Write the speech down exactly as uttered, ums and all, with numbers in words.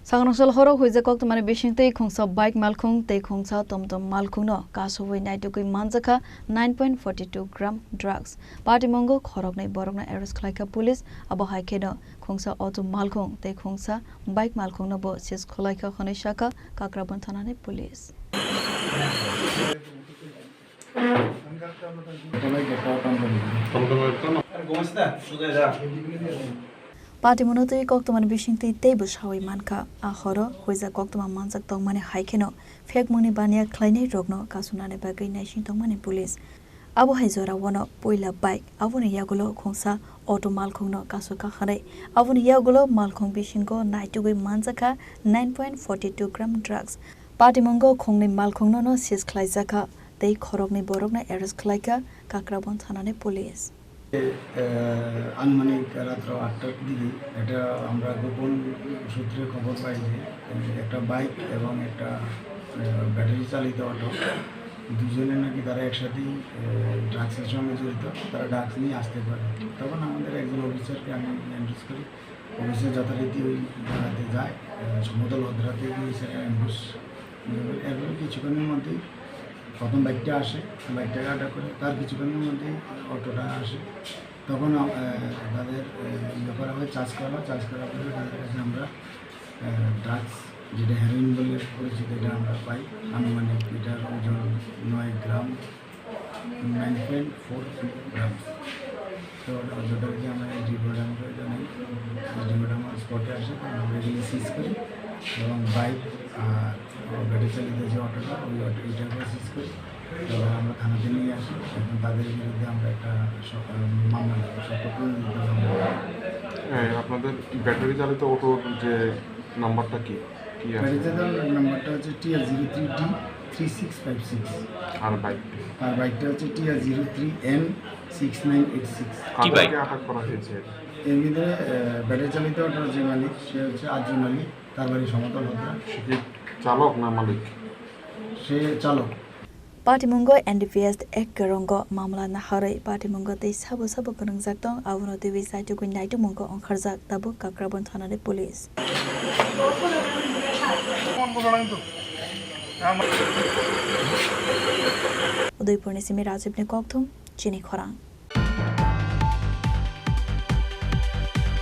Sangrongsa horo huijak koktwmani bisingtwi khungsa bike malkhung tei khungsa tomtom malkhungno kasubwi naitugwi manjakha nine point forty two gram drugs. Patimungo khoroknwi borokno arrest khlaikha police, abo hai kheno khungsa auto malkhung tei khungsa bike malkhungno bo seize khwlaikha hwnwi sakha Kakrabon thanani police. Patimungo twi koktwmani bisingtwi teibo sawi mankha. A horo huijak koktwma manjak tongmani hai kheno phekmungni baniya khlainai rokno kasunani bagwi naising tongmani police. Abo hai jora wano puila bike, aboni yagulo khungsa auto malkhungno kasukha hwnwi. Aboni yagulo malkhung bisingo naitugwi manjakha nine point forty two gram drugs. Patimungo khungnwi malkhungno no seize khlaijakha tei khoroknwi borokno arrest khlaikha Kakrabon thanani police. আহ, আনুমানিক রাত্র আটটার দিকে এটা আমরা গোপন সূত্রে খবর পাই যে, আহ, একটা বাইক এবং একটা, আহ, ব্যাটারি চালিত অটো, দুজনে নাকি তারা একসাথেই, আহ, ড্রাগসের সঙ্গে জড়িত, তারা ড্রাগস নিয়ে আসতে পারে। তখন আমাদের একজন অফিসারকে আমি অ্যাড্রেস করি, অফিসার যথারীতি ওই জায়গাতে যায়, আহ, সমতল হদ্রাতে গিয়ে সেটা অ্যাম্বুশ, এরপরে কিছুক্ষণের মধ্যেই প্রথম বাইকটা আসে, বাইকটাকে আটক করে, তার কিছুক্ষণের মধ্যেই অটোটা আসে। তখন, আহ, তাদের, আহ, ইয়ে করা হয়, চার্জ করা হয়, চার্জ করার পরে তাদের কাছে আমরা, আহ, ড্রাগস, যেটা হেরোইন বলে পরিচিত, এটা আমরা পাই। আনুমানিক এটার ওজন নয় গ্রাম, নাইন পয়েন্ট ফোর গ্রাম। তো যথারীতি আমরা এসডিপিও ম্যাডামকে জানাই, এসডিপিও ম্যাডাম স্পটে আসে, আমরা এগুলি সিজ করি এবং বাইক আর ব্যাটারি চালিত যে অটোটা, ওই অটো, ওইটাকে সিজ করি। এবার আমরা থানাতে নিয়ে আসি। এখন তাদের বিরুদ্ধে আমরা একটা স-, আহ, মামলা নেব, সব প্রতিনিধিত্ব মামলা। হ্যাঁ, আপনাদের ব্যাটারি চালিত অটোর যে নাম্বারটা কি? কি আছে? ব্যাটারি চালিত নাম্বারটা হচ্ছে TR zero three D three six five six. আর বাইক? আর বাইকটা হচ্ছে TR zero three N six nine eight six. কাদেরকে আটক করা হয়েছে? এর ভিতরে, আহ, ব্যাটারি চালিত অটোর যে মালিক, সে হচ্ছে আরজুন আলী, তার বাড়ি সমতল হদ্রা। সে কি চালক না মালিক? সে চালক। Patimungo N D P S ek kwrwngo mamla naharwi patimungo tei sabo sabo kwrwngjak tong, abono twiwi saitugwi naitugmungo ongkharjak tabuk Kakrabon thanani police. Udaipurni simi Rajibni kokthum, chini khorang.